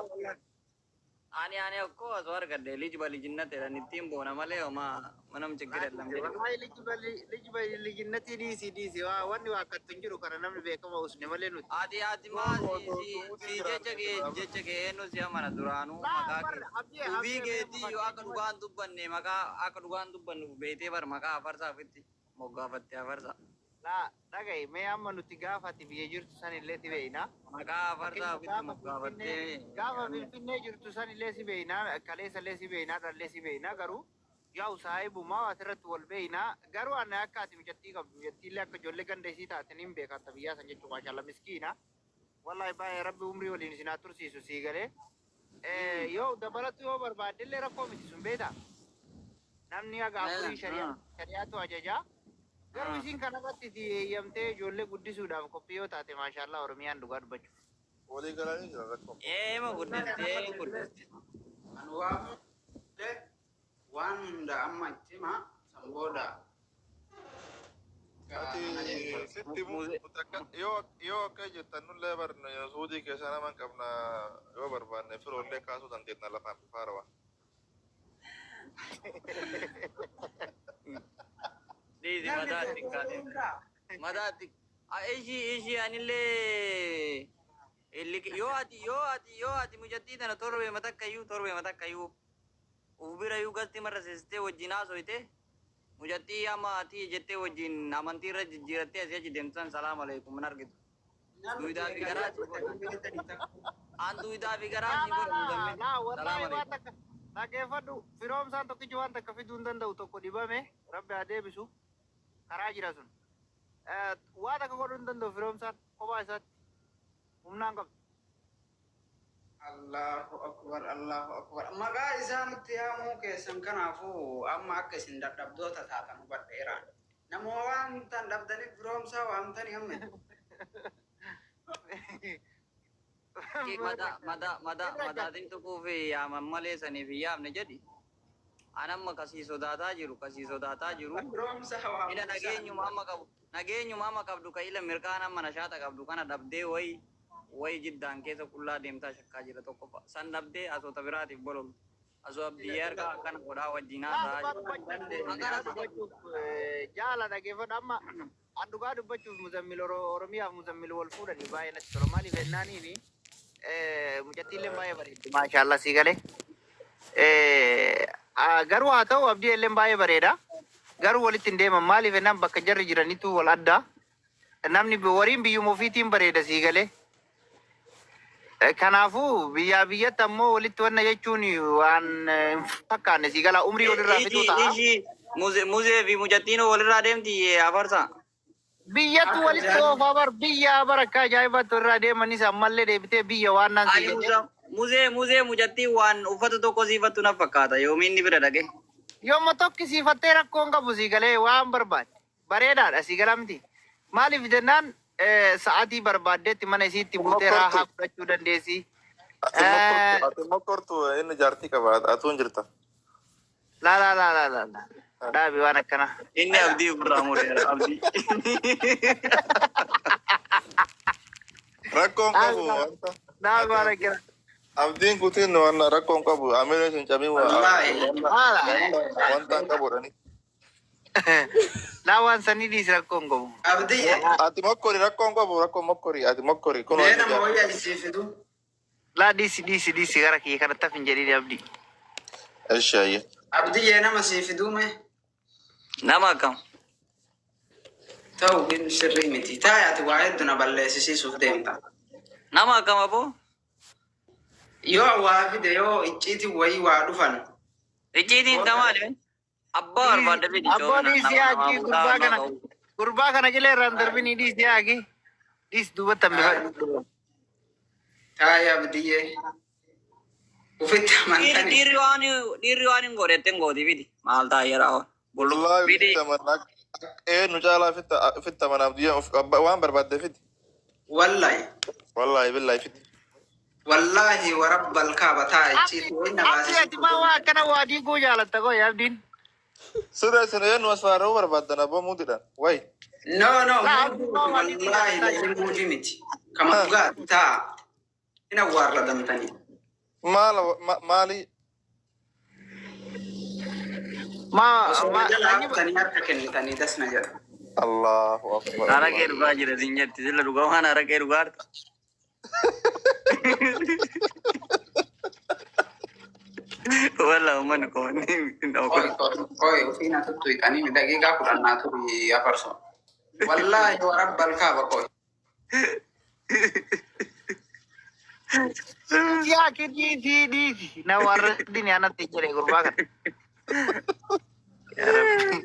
Wallahi. Ani እኮ osoo argadhe lij balijinnet jedhan ittiin boona malee homaa manam ችግር የለም jedhe. Wallahi lij balijinnetii dhiisi dhiisi waa wanni waa akkattu hin jiru kana namni beekama usne malee nuti. Ati maa si jecha kee eenyu si amana duraanuu maqaa kee ufii keetii yoo akka dhugaan dubbanne maqaa akka dhugaan dubbannu beetee bar maqaa afarsaa ofitti moggaafatte afarsaa. Laa dhaga'i, mee amma nuti gaafa ati biyya jirtu san illee si beeyna. Maqaa afarsaa ofitti Gaafa moggaafattee. Gaafa Finfinnee jirtu san illee si beeyna, kaleessa illee si beeyna, dhallee si beeyna, garuu yaa'u saahibumaa asirratti wal beeyna. Garuu ani akka ati mucattii qabdu, mucattii illee akka ijoollee ganda isii taate niin beeka ta biyyaa san jechuudha, maashaallah miskiina. Wallahi baay'ee rabbi umrii waliin isin haa tursiisu sii galee. Yoo dabalatu yoo barbaadde illee rakkoo miti sun beektaa. Namni haga afurii shari'aatu ajajaa. Garuu isin kanarratti si eeyyamtee ijoollee guddisuudhaaf qophii yoo taate, maashaallah, Oromiyaan dhugaa dubbachuuf. Walii galanii jira rakkoo. Eema guddistee guddiste. Ani waa hunda waan hunda amma itti hima san booda. Ati sitti yoo akka jettan nullee barne Suudii keessa nama hin qabna, yoo barbaanne firoollee kaasuu dandeenya lafaan bifaarawa. Dhiisi mataatti kaasin. Mataatti. Ishii anillee yoo ati mucattii tana torbee matakkayyuu uf bira iyyuu galti marra seessitee wajjin haasoyte, mucattii amma ati jettee wajjin amantii irra jijjiirattee asii achi deemtan, salaam alaikum hin argitu. Duwidaa fi garaa si godhu. An duwidaa fi garaa si godhu muzammil. Laa Salaam wallahi waan alaikum. takka dhaggeeffadhu, firoomsaan tokkichi waan takka fiduu hin danda'u, tokko dhibame rabbi haa deebisu karaa jira sun. Waa takka godhuu hin danda'u firoomsaan kophaa isaatti humnaan qabdu. Allahu akbar, Allahu akbar. Maqaa isaa nutti yaamuu keessan kanaafuu amma akka isin dadhabdoota taatan hubadheera. Nama waan tan dhabdaniif firoomsaa waamtanii amma. Mata mata mata mataatiin tuquu fi yaaman malee saniif hin yaamne jedhi. An amma kasii sodaataa jiru kasii sodaataa jiru. Firoomsaa Ila waamuu nageenyuma amma qabdu ka ila mirqaan amma nashaata qabdu kana dhabdee wayi wayi jiddaan keessa qullaa deemtaa shakkaa jira tokko san dhabdee asoota biraatiif bololtu. Asoo abdii harka akkana godhaa wajjin haasa'aa jiru. Akkana dubbachuuf jaala dhaggeeffadhu, amma an dhugaa dubbachuuf Muzammil Oromiyaaf Muzammil wal fuudhanii baay'ee natti tola. Maaliif jennaaniini mucattiillee baay'ee bareeddi maashaallah sii galee. Garuu haa ta'u abdii illee baay'ee bareeda. Garuu walitti hin deeman, maaliif jennaan bakka jarri jiranitu wal adda. Namni wariin biyyuma ofiitiin bareeda sii galee. Kanaafuu biyyaa biyyatti ammoo walitti wanna jechuun waan hin fakkaanne sii gala, umrii walirraa fixuu ta'a. Ishii muzee fi mucattiin walirraa deemti afarsa. Biyyattu walitti oofaa bar, biyya bar akka ajaa'ibaatti walirraa deemanis ammallee deebitee biyya waan naan Ani sii muza muzee muzee mucattiin waan uffata tokko siifattu na fakkaata yoomiin inni bira dhaqe. Yooma tokki siifattee rakkoon qabu sii galee, waan barbaadde. Bareedaadha sii gala miti. Maaliif jennaan sa'aatii barbaaddeetti mana isiitti buutee raahaa fudhachuu dandeessi. Ati mokkortu, inni jaartii qaba, atuun jirta. Laa laa laa laa laa laa. Dhaabi waan akkana. Inni abdii ofirraa mureera abdii. Rakkoon qabu wanta. Dhaabi waan akkana. Abdiin kutiin waan rakkoon qabu amilee sun camii Wallaahi. Haala. wanta hin qabu. Laa waan sanii dhiisi, rakkoon qabu. Abdii Ati mokkori, rakkoon qabu, rakkoon mokkori, ati mokkori kun mee nama wayii ajisiifitu. Laa dhiisi dhiisi dhiisi, gara kiyya kanatti hafin jedhini abdii. Eshi ayye. Abdiyyee nama sii fiduu mee? Nama akkam? Ta'u hin sirrii miti. Taa'e ati waa hedduu na balleessisiisuuf deemta. Nama akkam aboo? Yoo waa fide, yoo icciitiin wayii waa dhufan. Icciitiin tamaali. Abbaa barbaadde fidi. Abboo dhiisi haakii gurbaa kana. Gurbaa kana jilee irraan darbinii dhiisi haakii. Dhiisi duubatti hambifadhu. Taa'e abdiyyee. Ufitti amantanii. Dhiirri waan hin godhette hin gooti fidi. Maal ta'a yeroo. Wallahi Fidi. fitta mana nu caalaa fitta fitta mana abdii waan barbaadde fiti. Wallahi. Wallahi billahi fiti. Wallahi warabbal kaaba taa'e icciitii wayii na Abdii ati baasisiisuuf maa waa deemta. akkana waa diiguu jaalatta koo abdiin. Sirra isin eenyu as faaruu barbaaddan abboo muudidhaan. Wayi. No, no, Laa muudii abdii maa waa diiguu wallahi jaalatta. laahin muudii miti. Kama dhugaati taa. Hin awwaarradamtanii. Maal maali? Ma Osoo ma jala sanyi haftanii harka kennitanii dasna jedha. Allahu akbar. Araqee dhugaa jira siin jetti. Sila dhugaa waan araqee dhugaa harta. Walla uummanni koonni hin Oi, oi, oi, ofii na tuttuqanii daqiiqaa 10 naa turi afarsoo. Wallaahi warabbal kaaba koi. Yaa kidii dhiisi na warra dini anatti jedhe gurbaa kana. Yaa Rabbi.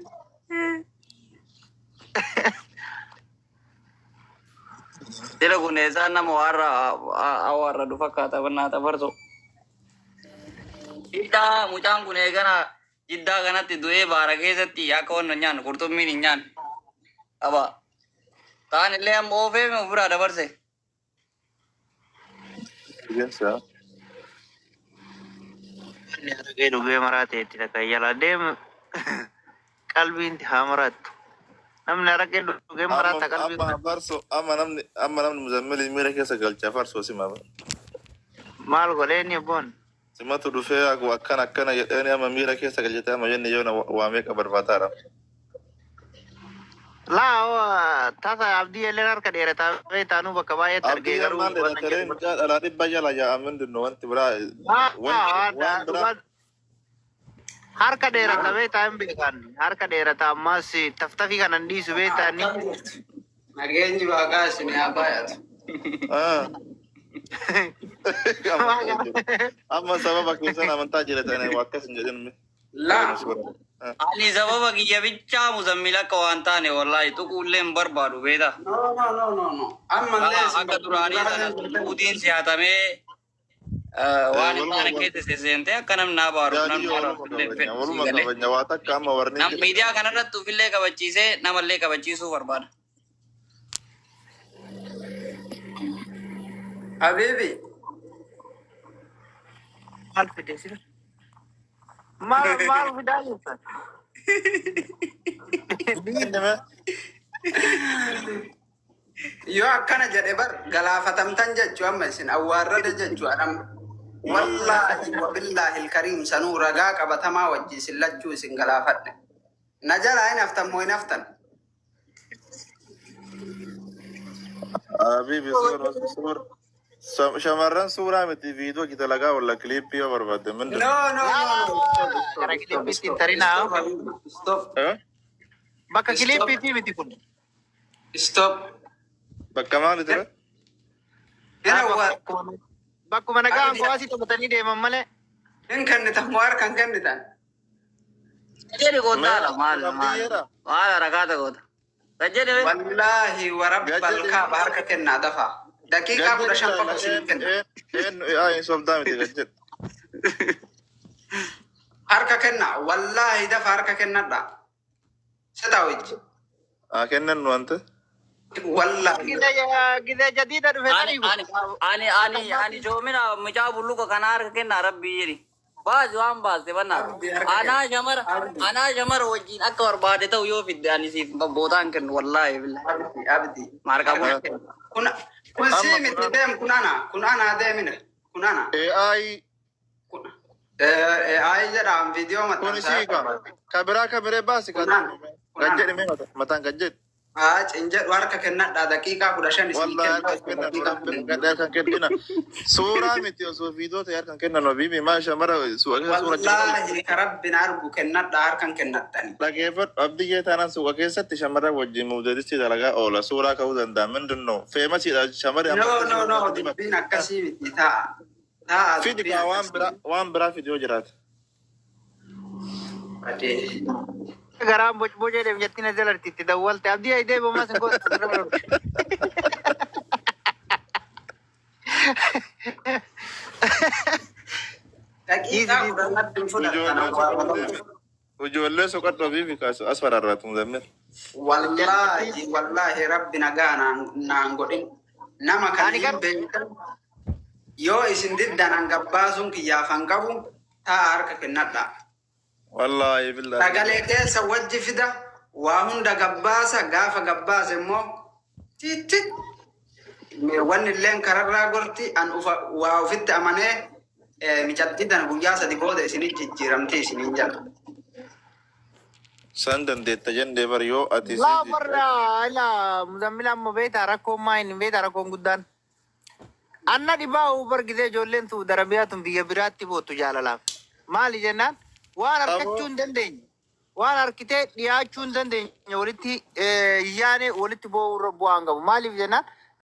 Sila kun eessaan nama warra awarra dhufa fakkaata bannaa tafarso. Jiddaa mucaan kun eegana jiddaa kanatti du'ee baara keessatti akka wannan nyaannu qurxummiin hin nyaanne. Aba. Kaan illee amma oofee ofirraa dabarse. Yes, yaa. Inni araqee dhugee maraateetti takka jala deemu qalbiin haa maraattu. Namni araqee dhugee Amma maraata qalbiin amma farsoo amma namni muzammilii miira keessa galcha farsoo sima. Maal godhee inni abboon? Simatu dhufee akkana akkana jedheen amma miira keessa galchite amma jenne yoo na waa meeqa barbaadaadha. Laa tasa abdii illee harka dheerataa taanuu bakka baay'eetti argee Abdii garuu ammaan wannan dheerataree jedhu. mucaa dhalaa dhibba jala jaa mindinno wanti biraa wanti waan biraa. Harka dheerata beektaa hin beekan. Harka dheerata ammas taftafii kanan dhiisu beektaani. Nageenyi waaqaa isin haa baay'atu. Ah. Amma sababa keessan amantaa jiratanii waa akkas hin jedhin. Laa. Ani sababa kiyya bichaa muzammil akka waan taane wallaahi tuquullee hin barbaadu beektaa. No, no, no, no, no. Ammallee isin Akka duraanii sana suutiin siyaatamee waan hin taane keessa seseentee akka namni naa baaru namni Yaadii baaru waluma illee kabajna fedhu waluma sii galee. kabajna waa takka amma warni Nam miidiyaa kanarratti ofillee kabachiisee namallee kabachiisuu barbaada. Habibi. Maal fide sila? Maal maal fidaa jirtan? Innime Yoo akkana jedhe bar galaafatamtan jechuu amma isin awwaarrada jechuu adham. Wallaahi wabillaahi ilkariim sanuu ragaa qabatamaa wajji isin lachuu isin galaafadhe. Na jalaa hin haftan moo hin haftan? Habibi, suura suura shamarran suuraa miti viidiyoo kita lagaa walla kiliippii yoo barbaadde mindin. No, no, no, no. Gara kiliippiitti hin tarinaa. Stop, Habibi. Stop. Eh? Bakka kiliippiitti miti kun. Stop. Bakka maali ture? Hin awwaar. Bakkuma nagaan kuwaasii taphatanii deeman malee. Hin kennitan moo harka hin kennitan? Jedhi gootaadha maal maal maal harakaata goota. Jedhi Wallaahi warabbal kaaba harka kennaa dafaa. Daqiiqaa 15 qofa isin kenna. Eenyu hin sobdaa miti gajjedhu. Harka kennaa. Wallaahi dafa harka kennadha. Sitaa wajji. Haa kennan nu wanta. Wallaahi. Gizee jadiida dhufe Ani tarii ani ani ani ani joomina mucaa bulluqa kana harka kennaa rabbii jedhi. Baasi waan baaste banna. Abdi harka Anaa kenna. shamara Abdi. anaa shamara wajjin akka barbaade ta'u yoo fidde ani siif bootaan kennu wallaahi billahi. Abdi, abdi. Maarkaa Harka bulu. kenna. Kun sii miti deem kun ana. Kun ana deemine. Kun ana. AI Kun AI jedhaan viidiyoo kun maxxansaa isii ka kabiraa kabiree baasi Kun ana. Kun ana. gajjedhi mee mataan gajjedhi. Haa cinjedhu harka kennadhaa daqiiqaa 15 isinii Wallahi kenna. harka kennan Daqiiqaa 10. harka kennina. Suuraa miti osoo viidiyoo ta'e harka kennan habibi maa shamara suuqa keessa suura jira. Wallaahi ka rabbin argu kennadhaa harkan kennattani. Dhageeffadhu abdiyyee taanaan suuqa keessatti shamarran wajjin muudetisti dalagaa oola suuraa ka'uu danda'a mindinno feemasiidha shamarri No, no, no, dubbiin akkasii miti taa'a. Taa'a fidi dubbiin kaa waan akkasii biraa waan biraa fidi yoo jiraate. Adee. Garaan bocbocee deem jettiin as jalarti itti dawwalte. Abdii ayidee bomaas hin gootu. Daqiiqaa 10tti hin fudhattan awwaarrata. Ijoollee soqadhu habibi kaasu as fararraatu muzammil. Wallaahi wallaahi rabbi nagaa naan godhin. Nama kan Ani hin gar beekan yoo isin diddan hangabbaasuun kiyyaaf han qabu taa'a harka kennadhaa. Wallaahi billahi. Sagalee keessa wajji fida waa hunda gabbaasa gaafa gabbaase immoo tiitti wanni illeen kararraa gorti an ufa waa ofitti amanee. Micattii tana guyyaa 3 booda isinit jijjiiramti isiniin jedha. San dandeetta jennee bar yoo ati isii Laa jijjiirte. barra ila muzammil amma beektaa rakkoon maa inni beektaa rakkoon guddaan. Anna dhibaa uu bargitee ijoolleen tu darabiyaa tun biyya biraatti boottu jaalalaaf. Maali jennaan waan Aboo harkachuu hin dandeenye. Waan harkitee dhiyaachuu hin dandeenye walitti yaane walitti boo'uu irra bu'aa hin qabu. Maaliif jennaan